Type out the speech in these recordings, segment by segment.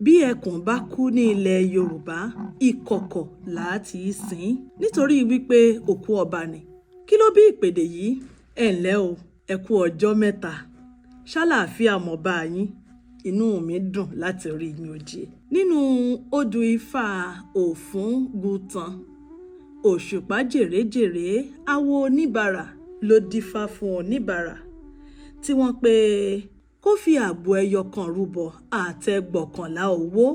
Bí ẹkùn bá kú ní ilẹ̀ Yorùbá, ìkọ̀kọ̀ là á ti í sin ín, nítorí wípé òkú ọba ni. Kí ló bí ìpèdè yìí? Ẹ ǹlẹ́ o, ẹ kú ọjọ́ mẹ́ta. Ṣálàáfíà mo bá yín. Inú mi dùn láti rí yín oje. Nínú odù Ifá Òfúngutan, Òṣùpá jèrèjèrè, awo oníbàárà ló dífá fún oníbàárà tí wọ́n pé kó fi àgbò ẹyọ kan rúbọ àtẹgbọ̀kànlá owó.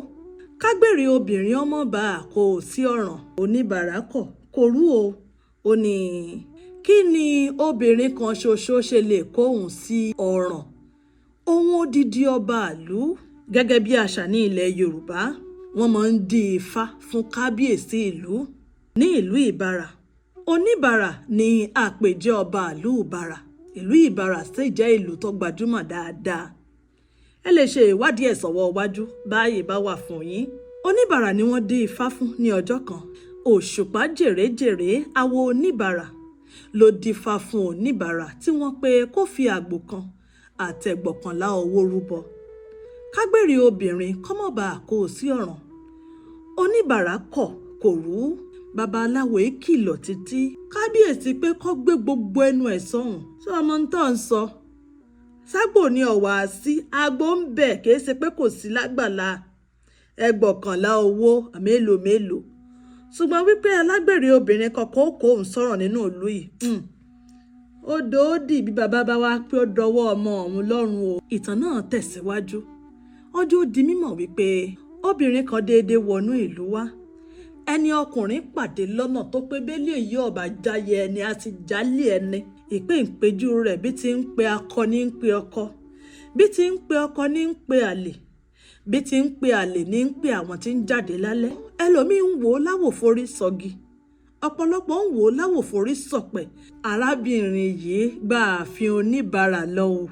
Kágbèrè obìnrin ọmọ bá a kó o sí ọ̀ràn. Oníbàárà kọ̀ kò rú o. Ó ní kí ni obìnrin kan ṣoṣo ṣe lè kó òun sí ọ̀ràn? Òun odidi ọba ìlú. Gẹ́gẹ́ bí àṣà ní ilẹ̀ Yorùbá, wọ́n máa ń dí ifá fún kábíyèsí ìlú. Ní ìlú Ìbàrà, oníbàárà ní àpèjẹ ọba ìlú Ìbàrà. Ìlú Ìbàrà sì jẹ́ ìlú tó gbajúmọ̀ dáadáa. Ẹ lè ṣe ìwádìí ẹ̀ sọ́wọ́ iwájú báyìí bá wà fún yín. Oníbàárà ni wọ́n dí ifá fún ní ọjọ́ kan. Òṣùpá jèrèjèrè, awo oníbàárà ló dífá fún oníbàárà tí wọ́n pé kó fi àgbò kan àtẹgbọ̀kànlá owó rúbọ. Kágbèrè obìnrin kọ́mọ̀ bá a kó o sí ọ̀ràn. Oníbàárà kọ̀ kò rú. Babaláwo é kìlọ̀ títí. Kábíyèsí pé kó gbé gbogbo ẹnu ẹ̀ sọ́hùn. Ṣé ọmọ ń tọ́ ń sọ? Ságbo ni ọ̀wà sí, agbo ń bẹ̀ kì í ṣe pé kò sí lágbàlá. Ẹgbọ̀kànlá owó mélòó mélòó. Ṣùgbọ́n wípé alágbèrè obìnrin kankan ó kó òun sọ̀rọ̀ nínú ìlú yìí. Ó dòódì bí bàbá bá wá pé ó dọwọ́ ọmọ òun lọ́rùn o. Ìtàn náà tẹ̀síwájú. Ọjọ́ di mímọ̀ wípé obìnrin kan déédéé wọnú ìlú wá. Ẹni ọkùnrin pàdé lọ́nà tó pé bẹ́lẹ̀ yìí ọba jáyé ẹni á ti jálé ẹni. Ìpè ìpéjú rẹ̀ bí ti ń pe akọ ní ń pe ọkọ, bí ti ń pe ọkọ ní ń pe àlè, bí ti ń pe àlè ní ń pe àwọn tí ń jáde lálẹ́. Ẹlòmíì ń wò ó láwòforí sọgi, ọ̀pọ̀lọpọ̀ ń wò ó láwòforí sọ̀pẹ̀. Arábìnrin yìí gba ààfin oníbàárà lọ o.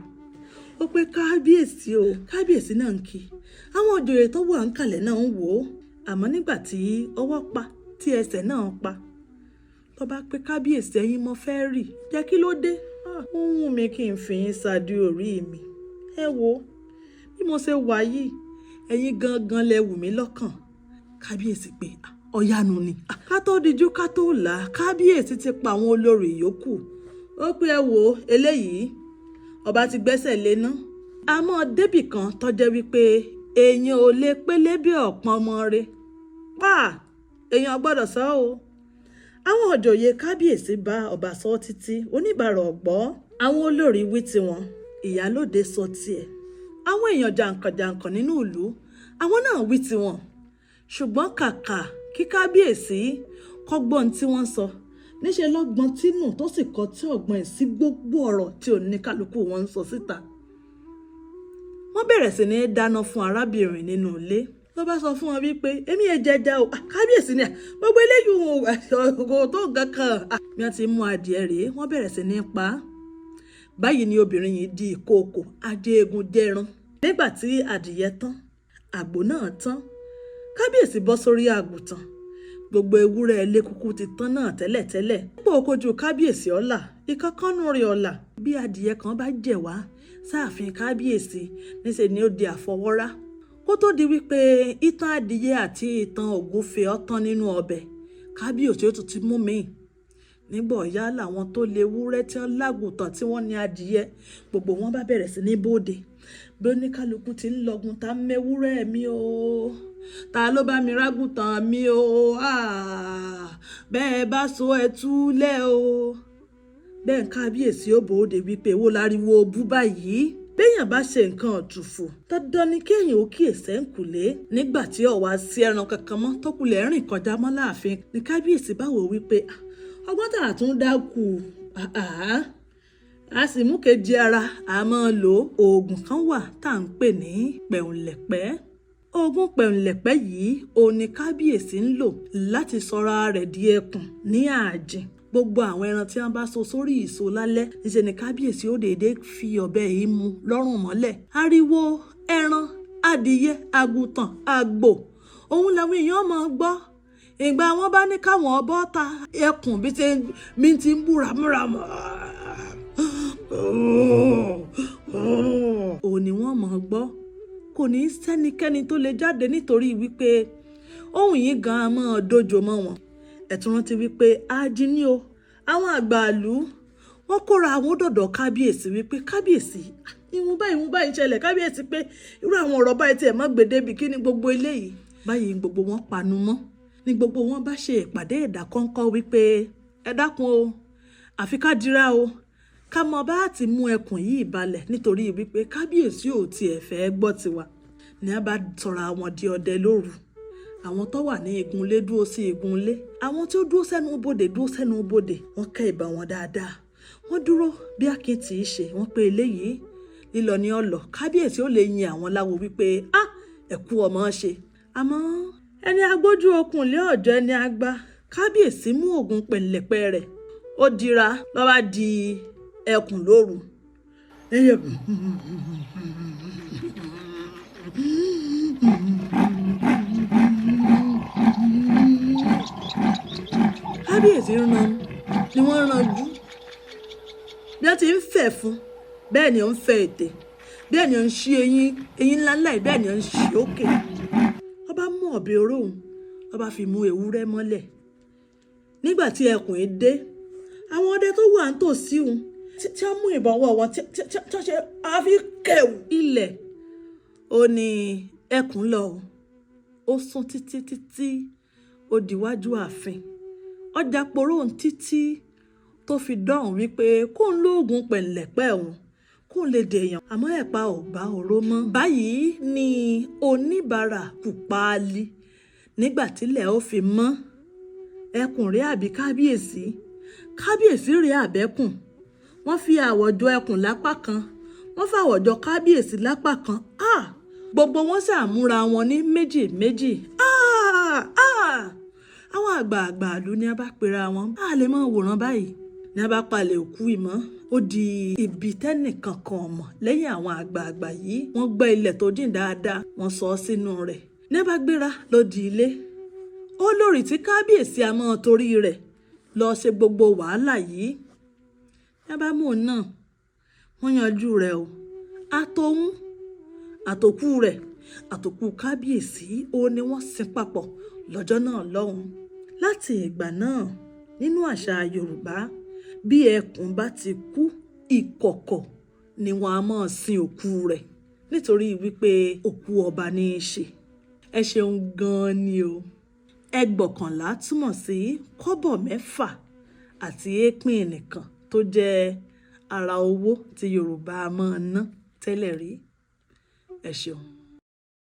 Ó pé kábíyèsí o, kábíyèsí náà ń kí. Àwọn òjòyè tó wà ńkàlẹ̀ náà ń wò ó. Àmọ́ nígbà tí ọwọ́ pa tí ẹsẹ̀ náà pa, tó bá pé kábíyèsí ẹ̀yin mo fẹ́ rí, jẹ́ kí ló dé? Ó wù mí kí n fi yín ṣáájú orí mi. Ẹ wo bí mo ṣe wà yìí, ẹ̀yin gangan lẹ wù mí lọ́kàn. Kábíyèsí pé ọ̀yanu ni. Ká tó dijú ká tó là, kábíyèsí ti pa àwọn olórí yòókù. Ó pé ẹ wo eléyìí, ọba ti gbẹ́sẹ̀ lé ná. Àmọ́ débì kan tó jẹ́ wípé èèyàn ò lè pélé bí ọ̀pọ̀n ọmọ rẹ̀. Pa! Èèyàn gbọ́dọ̀ sọ o. Àwọn òjòyè kábíyèsí bá ọba sọ títí, oníbàárà ọ̀gbọ́. Àwọn olórí wí tiwọn, ìyálóde sọ tiẹ̀. Àwọn èèyàn jàǹkànjàǹkàn nínú ìlú, àwọn náà wí tiwọn. Ṣùgbọ́n kàkà kí kábíyèsí kọ́gbọ́n tí wọ́n sọ, níṣe lọ́gbọ́n tínú tó sì kọ tí ọ̀gbọ́n ẹ̀ sí gbogbo ọ̀rọ̀ tí oníkálukú wọn ń sọ síta. Wọ́n bẹ̀rẹ̀ sí ní dáná fún arábìnrin nínú ilé. Ló bá sọ fún wọn wípé èmi ẹ jẹja o, kábíyèsí ni gbogbo eléyìí kò tó nǹkan kan. Bí wọ́n ti mú adìẹ rèé, wọ́n bẹ̀rẹ̀ sí ní pa á. Báyìí ni obìnrin yìí di ìkookò adéegun dẹran. Nígbà tí adìẹ tán, àgbò náà tán, kábíyèsí bọ́ sórí àgùntàn. Gbogbo ewúrẹ́ ilé kúkú ti tán náà tẹ́lẹ̀tẹ́lẹ̀. Nígbà òkojú kábíyèsí ọ̀la, ìkankánú rẹ̀ ọ̀la. Bí adìẹ kan bá jẹ̀ wá sáàfin kábíyèsí, níṣe ni ó di àfọwọ́rá. Kó tó di wípé ìtàn adìẹ àti ìtàn ògúnfe ọ̀tán nínú ọbẹ̀, kábíyèsí ó tún ti mú mi. Nígbà ọ̀yá làwọn tó lé ewúrẹ́ tí wọ́n lágùntàn tí wọ́n ní adìẹ, gbogbo wọn bá bẹ̀rẹ̀ sí ní bóde. Bí oníkálukú ti ń lọgun, ta mẹ́wúrẹ́ mi o, ta ló bá mi rágùntàn mi o, bẹ́ẹ̀ bá so ẹ túlẹ̀ o. Bẹ́ẹ̀ ń kábíyèsí ó bóde wípé èwo láriwo bú báyìí. Béèyàn bá ṣe nǹkan ọ̀tùfù, dandan ni kéèyàn ó kíyèsí ẹ̀ǹkùlé. Nígbà tí ọ̀wá sí ẹran kankan mọ́ tó kulẹ̀ rìn kọjá mọ́ láàfin, ní kábíyèsí bá wò wípé ọgbọ́n tà tún dá kù, a sì mú kejì ara, a máa lo oògùn kan wà tá à ń pè ní pẹ̀ùnlẹ̀pẹ́. Oògùn pẹ̀ùnlẹ̀pẹ́ yìí òun ni kábíyèsí ń lò láti sọra rẹ̀ di ẹkùn ní ààjìn. Gbogbo àwọn ẹran tí wọ́n bá so sórí ìso lálẹ́, níṣe ni kábíyèsí ó déédéé fi ọ̀bẹ yìí mú lọ́rùn mọ́lẹ̀. Ariwo ẹran, adìyẹ, àgùntàn, àgbò, òun làwọn èèyàn máa gbọ́. Ìgbà wọn bá ní káwọn bọ́ ta ẹkùn bí ti ń búramúramù. Òun ni wọ́n máa gbọ́. Kò ní í sẹ́nikẹ́ni tó lè jáde nítorí wípé ohun yìí gan-an máa dojo mọ́ wọn. Ẹ tún rántí wípé ají ní o. Àwọn àgbàlú wọ́n kóra àwọn dọ̀dọ̀ kábíyèsí wípé kábíyèsí, ìwọ̀n báyìí ìwọ̀n báyìí ṣẹlẹ̀. Kábíyèsí pé irú àwọn ọ̀rọ̀ báyìí tiẹ̀ mọ́ gbèdébi kí ni gbogbo eléyìí. Báyìí gbogbo wọn panu mọ́ ní gbogbo wọn bá ṣe ìpàdé ìdákọ́ńkọ́ wípé ẹ dákun o, àfi ká dira o, ká mọ bá ti mú ẹkùn yìí balẹ̀ nítorí wípé kábíyèsí ò tiẹ̀ fẹ́ gbọ́ tiwa. Ní a bá tọra wọn di ọdẹ lóru. Àwọn tó wà ní igunlé dúró sí igunlé, àwọn tí ó dúró sẹ́nu bodè dúró sẹ́nu bodè. Wọ́n kẹ́ ìbọn wọn dáadáa, wọ́n dúró bí akin tí í ṣe. Wọ́n pé eléyìí lílọ ní ọlọ, kábíyèsí ó lè yin àwọn láwo wípé a ẹ̀kú ọmọ ṣe. Àmọ́ ẹni agbójú okùn lé ọ̀jọ́ ẹni àgbà. Kábíyèsí mú oògùn pẹ̀lẹ́pẹ̀ rẹ̀, ó dira ló bá di ẹkùn lóru. Kábíyèsí ran ni wọ́n ranjú bí wọ́n ti ń fẹ̀ fún, bẹ́ẹ̀ ni ó ń fẹ́ ètè, bẹ́ẹ̀ ni ó ń ṣí eyín eyín ńláńlá yìí, bẹ́ẹ̀ ni ó ń ṣí òkè. Ọba mú ọ̀bẹ oróhùn, ọba fi mú ewúrẹ́ mọ́lẹ̀. Nígbà tí ẹkùn yìí dé, àwọn ọdẹ tó wà nítòsí òun tí wọ́n mú ìbọn ọwọ́ wọn tí wọ́n ṣe àfi kẹ̀wù ilẹ̀, ó ní ẹkùn lọ, ó sún títí títí ó diwájú ààfin. Ọjà poró ń títí tó fi dọ̀hún wípé kó ń lóògùn pẹ̀lẹ́pẹ̀ òun kó lè dèèyàn, àmọ́ ẹ̀pa ò bá oró mọ́. Báyìí ni oníbàárà kù páálí. Nígbà tílẹ̀ ó fi mọ́, ẹkùn rí àbí kábíyèsí, kábíyèsí rí àbẹ́kùn. Wọ́n fi àwọ̀jọ ẹkùn lápá kan, wọ́n fàwọ̀jọ kábíyèsí lápá kan. Gbogbo wọn ṣàmúra wọn ní méjì méjì. Àwọn àgbààgbà ìlú ni a bá pera wọn, a lè máa wòran báyìí. Ní a bá palẹ̀ òkú ìmọ̀, ó di ibi tẹ́nìkan kan mọ̀ lẹ́yìn àwọn àgbààgbà yìí. Wọ́n gbẹ́ ilẹ̀ tó jìn dáadáa, wọ́n sọ ọ́ sínú rẹ̀. Ní a bá gbéra ló di ilé. Olórí tí kábíyèsí a máa torí rẹ̀ lọ ṣe gbogbo wàhálà yìí. Ní a bá mú òun náà, wọ́n yanjú rẹ̀ o. Àtòun àtòkù rẹ̀ àtòkù kábíyèsí ó ní wọ́n sin papọ̀ lọ́jọ́ náà lọ́hùn. Láti ìgbà náà, nínú àṣà Yorùbá, bí ẹkùn bá ti kú, ìkọ̀kọ̀ ni wọ́n á máa sin òkú rẹ̀ nítorí wípé òkú ọba ní í ṣe. Ẹ ṣeun gan-an ni o. Ẹgbọ̀kànlá túmọ̀ sí kọ́bọ̀ mẹ́fà àti èèpìn nìkan tó jẹ́ ara owó tí Yorùbá máa ń ná tẹ́lẹ̀ rí. Ẹ ṣeun.